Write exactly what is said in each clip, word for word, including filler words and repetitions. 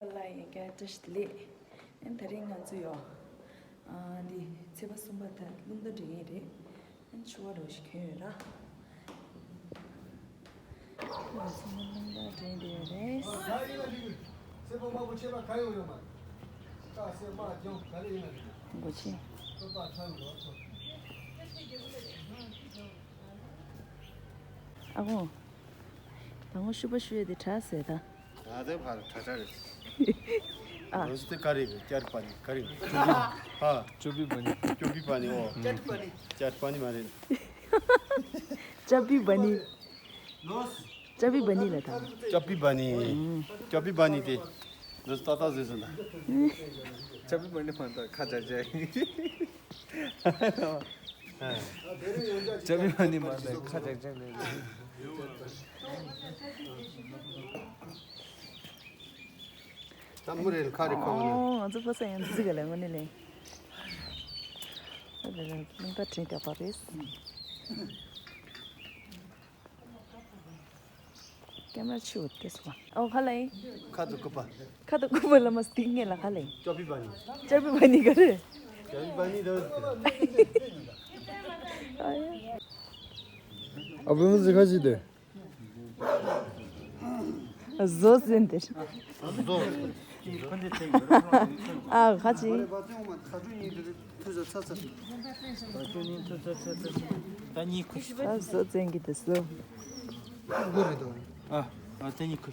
ལ་ཡིན་ཀྱང་བཀྲ་ཤིས་བདེ་ལེགས། ཨན་དེ་རིང་ང་ཚོ་ཡོ། ཨ་འདི་ཚེས་པ་གསུམ་པ་ད་རླུང་རྟ་འགྲིམ་མཁན་རེད། ཨན་ཆུ་བ་རོ་ཞིག་གྱོན་ཡོད་ར། ང་ཚོ་རླུང་རྟ་འགྲིམ་བསྡད་ཡོད་རེད། ཚེས་པ་དམར་པོ་ཆེ་བ་ག་ཡོང་ཡོད་མ། ད་སེ་མ་ལྗང་ག་རེ་ཡིན་ན་རེད། མགོ་ཆེ། ཨ་ཁོ། ད་ངོ་ཤུ་པ་ཤུ་ཡོད་དེ་དྲ་ཟེར་ད། ང་དེ་ཕར་ཁྲ་ཁྲ་རེད། ཨ། ང་ཚོ་དེ་ག་རེ་རེད། ཅར་པ་ནི་ག་རེ་རེད། ཨ། ཅོ་པི་པ་ནི། ཅོ་པི་པ་ནི་འོ། ཅར་པ་ནི། ཅར་པ་ནི་མ་རེད། ཅ་པི་པ་ནི། ཅ་པི་པ་ནི་ལ་ད། ཅ་པི་པ་ནི། ཅ་པི་པ་ནི་དེ། ང་ཚོ་ཏག་ཏག་བཟོས་སོང་ད། ཅ་པི་པ་ནི་མ་ད་ཁ་ཅག་ཅག་ཅ་པི་པ་ནི་མ་ད་ཁ་ཅག་ཅག་ལས། ད་མུ་རེ་ཁ་རེ་ཁོ་ནི། ཨོ་ང་ཚོ་ཕོ་ས་ཡང་འཛི་ག་ལ་ངོ་ནི་ལེ། ཨ་ལེ་ལེ་རླུང་རྟ་དྲན་རྒྱག་པ་རེད། ཀེམ་ར་ཆུ་བོ་ཏེ་སོ། ཨོ་ཧ་ལེ། ཁ་དུ་ཀུ་པ། ཁ་དུ་ཀུ་པ་ལ་མ་སྟིང་ངེ་ལ་ཧ་ལེ། ཅོ་པི་པ་ནི། ཅོ་པི་པ་ནི་ག་རེ། ཅོ་པི་པ་ནི་ད། ཨ་བུ་མོ་ཟི་ཁ་ཞིག་དེ། བཟོ་ཟིན་དེར། ཨ་ཁ་ཅི། ད་གཉིས་ཁུ། ཨ་བཟོ་ཟིན་གི་དེ་བཟོ། ཨ་ཨ་ད་གཉིས་ཁུ།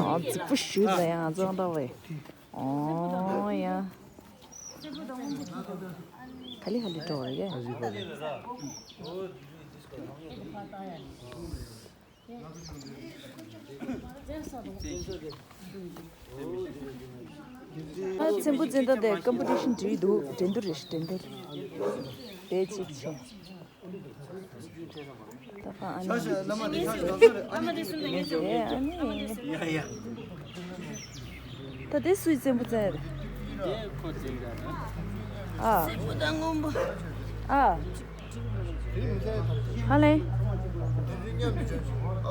ཨ་ཙི་པུ་ཞུ་ད་ཡང་ཙང་ད་བས། ཨོ་ཡ། ག་ལེ་ག་ལེ་འགྲོ་བ་རེད། ཨ་ཚེམ་བུ་ཚེ་ད་དེ་ཀམ་པི་ཊི་ཤན་བྲིས་འདུག་འགྲན་བསྡུར་རེད་ཤག་འགྲན་བསྡུར། དེ་གཅིག་བྱས། ད་ཕ་ཨ་ནི། ཤ་ཤ་བླ་མ་དེ་ཤ་ཤ་ལགས་སོ་རེད། ཨ་མ་དེ་སུ་ལ་ཡིན་ཟེར། ཨ་ནི། ཡ་ཡ། ད་དེ་སུའི་བཙན་པོ་བཙན་རེད། དེ་ཁོ་བཙན་ར་ན། ཨ། སེར་པོ་དང་སྔོན་པོ། ཨ། ཧ་ལེ། ཨ་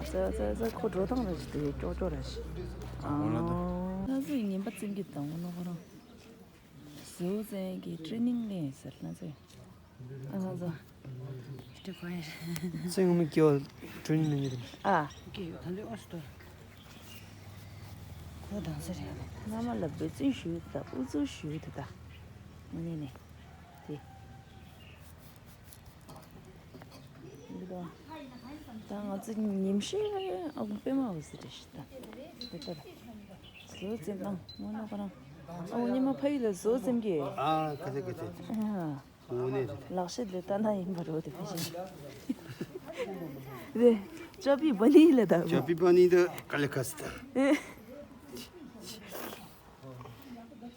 ཙི་ཙི་ཙི་ཁོ་འགྲོ་སྟངས་ར་ཞིག་དེ་ཀྱོག་ཀྱོག་ར་ཞིག་ཨ། ང་ཚོས་ངན་པ་བཙན་གྱི་དང་པོ་ནོ་ཁོ་རང་། ཟོ་ཙན་གྱི་ཊི་རེ་ནིང་ལེན་ཟེར་ང་ཚོས། ཨ་ང་ཚོ། ཊི་ཀོ་ཡེ། ཙན་ངོ་མ་ཀྱོ་ཊི་རེ་ནིང་ལེན་གྱི་དང་། ཨ། ཀྱོ་ད་འདི་ཨོ་སི་ཏོ། ཁོ་དང་ཟེར་ཡ། བླ་མ་ལ་འབད་བརྩོན་ཞུ་ད་ཨུ་ཚུགས་ཞུ་ད་ད། ངོ་ནས་ནས། དེ། འདི་དང་། ད་ང་ཚོ་ཉིམ་ཤེས་ཨ་ཁུ་པད་མ་འོ་ཟེར་རེད་ཤི་ད། དེ་ལྟར། ཟོ་ཙེམ་དང་ངོ་ན་ཁོ་རང་། ཨ་ཁུ་ཉི་མ་ཕ་ཡུལ་ལ་ཟོ་ཙེམ་གི། ཨ་ཁ་ཚ་ཁ་ཚ། ཨ། ངོ་ནས་རེད། ལག་ཤེས་ལས་ལྟ་ན་ཡིན་པ་རོ་དེ་ཕི་ཤི། རེད། ཅོ་པི་པ་ནི་ལ་ད། ཅོ་པི་པ་ནི་ད་ཀ་ལེ་ཁ་སི་ད། ཨེ།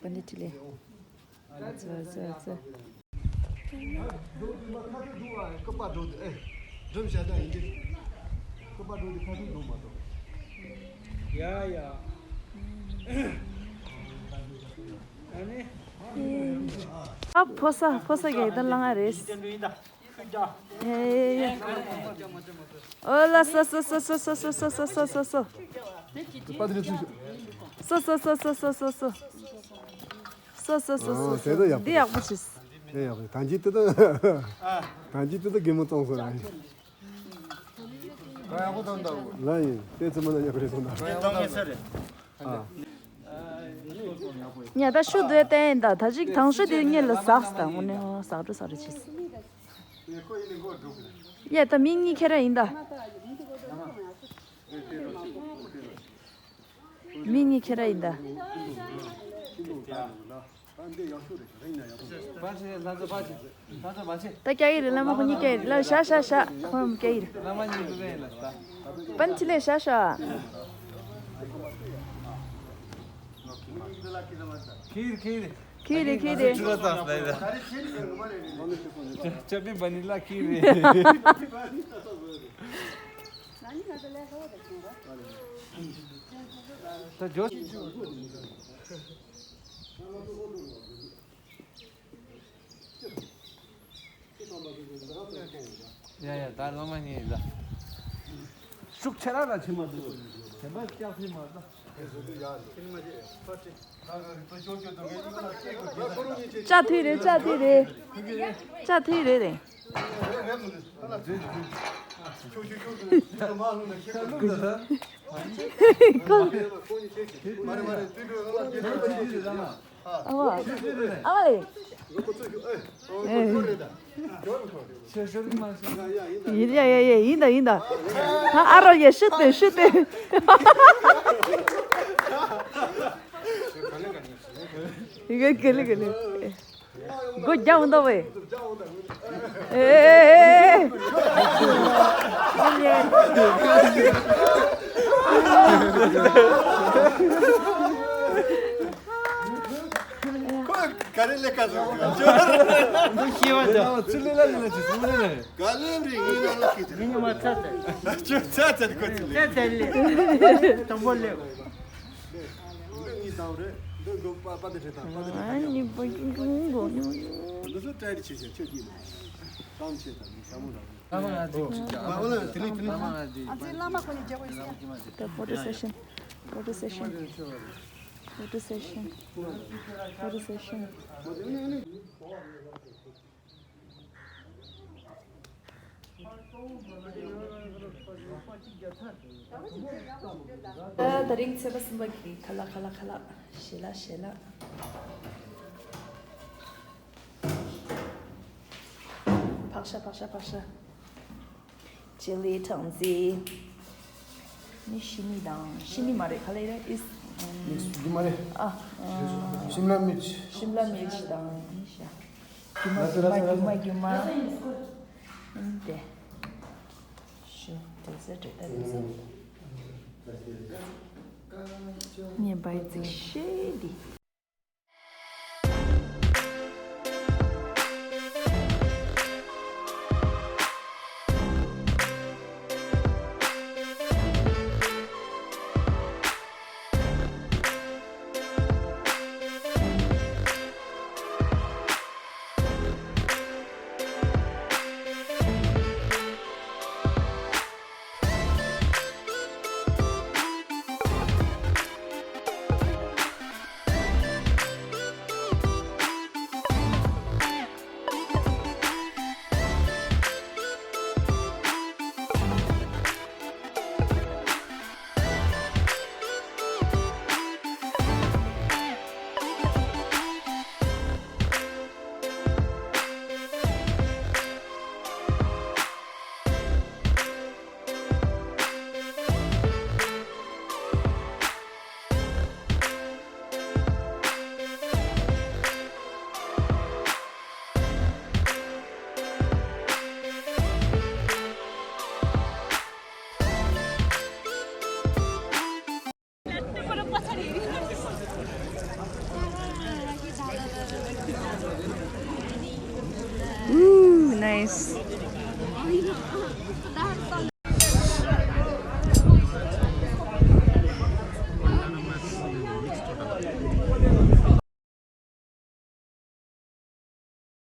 པ་ནི་ཏི་ལེ། ཨ་ཙི་ཨ་ཙི་ཨ་ཙི། ཡ་ཡ། ཨ་ནི། ཨ་ཕོ་ས་ཕོ་ས་གེ་ད་ལང་ཨ་རེས། ཨོ་ལ་སོ་སོ་སོ། སོ་སོ་སོ་སོ། སོ་སོ་སོ་སོ། འདི་ཡག་པོ་བྱས། དེ་ཡག་པོ་ཐང་ཅིག་ཏུ་ཏུ། ཐང་ཅིག་ཏུ་ཏུ་གེ་མོ་གཏོང་སོང་ར། ལ་ཡིན་དེ་ཚོ་མ་ན་ཡག་པོ་རེད་སོང་ད། ཨ། ཉ་ད་ཤུ་དེ་བསྟན་ད་ད་ཅིག་ཐང་ཤུ་དེ་ཉེ་ལ་ཟགས་ད་ངོ་ནས་ཟགས་འགྲོ་ཟགས་རེ་བྱས། ཡ་ད་མི་གཉིས་ཁྱེར་ར་ཡིན་ད། མི་གཉིས་ཁྱེར་ར་ཡིན་ད། ད་སྐྱ་ཡི་རེད་བླ་མ་ཁོ་གཉིས་སྐྱ་ཡི་རེད་ལ་ཤ་ཤ་ཤ་ཁོ་རང་སྐྱ་ཡི་རེད། པན་ཆི་ལེ་ཤ་ཤ། ཁྱེར་ཁྱེར། ཁྱེར་རེད་ཁྱེར་རེད། ཅོ་པི་པ་ནི་ལ་ཁྱེར་རེད། ད་ཇོ། བླ་མ་ཉིད་ལ། ཤུགས་ཆེ་ར་ར་ཆེ་མ་འདུག་དེ་འབའ་སྐྱག་ཚེ་མ་ད། ལྕགས་ཐིག་རེད། ལྕགས་ཐིག་རེད། ལྕགས་ཐིག་རེད་རེད། ཨ་མ། ཨ་མ་ལེ། ཡིན་ཡ་ཡ་ཡ་ཡིན་ད་ཡིན་ད། ཨ་རོ་ཡ་ཤི་ཏེ་ཤི་ཏེ། ཡི་གེ་གེ་ལི་གེ་ལི། སྒོ་རྒྱག་འོང་ད་བས། ཨེ། ཁོ་ག་རེ་ལས་ཀ་བཟོ་གི་ཡོད། འདི་ཤེས་པ་འདྲ། ཚུར་ལས་ལ་ལས་ལ་ཅི་ཚུར་ལས་ལ། ག་ལེར་རེད་ངའི་ལ་ལ་ཤེས་ཏེ། ངའི་མ་ཚ་ཚ། ཁྱོད་ཚ་ཚ་ཁོ་ཚུར་ལས། ཚ་ཚ་ལས། དང་པོ་ལས། འདི་གཉིས་དང་རེད། འདི་འགོ་པ་པ་དེ་བྲེ་དང་པ་དེ་བྲེ་དང་། ཨ་ནི་པ་ཀི་ཀི་འགོ་ནི། འདི་ཚོ་ཏྲའི་ཆེ་ཆེ་ཁྱོད་ཀྱིས་ནི། གཏམ་ཆེ་དང་ནི་ཤ་མོ་དང་། ཨ་མ་ང་དེ་ཅིག་ཅག་ཨ་མ་ང་དེ་པ་ནི། ཨ་ཙི་བླ་མ་ཁོ་ནི་རྒྱལ་པོ་ཡིན་ཟེར། The photo session, photo session, photo session, photo session. ད་རིང་ཚེས་པ་གསུམ་པ་གི་ཁ་ལག་ཁ་ལག་ཁ་ལག་ཞལ་ལག་ཞལ་ལག་ཕག་ཤ་ཕག་ཤ་ཕག་ཤ། ཅི་ལི་ཐང་ཟི། ནི་ཤི་མི་དང་ཤི་མི་མ་རེད་ག་ལེ་རེད། ཨིས། ནི་སུ་གི་མ་རེད། ཨ། ཤིམ་ལ་མིར་ཆི། ཤིམ་ལ་མིར་ཆི་དང་ནི་ཤ། རྒྱུ་མ་རྒྱུ་མ་རྒྱུ་མ་རྒྱུ་མ། ཨིན་ཏེ། ཤོ་དེ་ཟེར་དེ་ད་དེ་ཟེར། ངས་བའི་ཙི་ཤེས་དེ། Ooh, nice.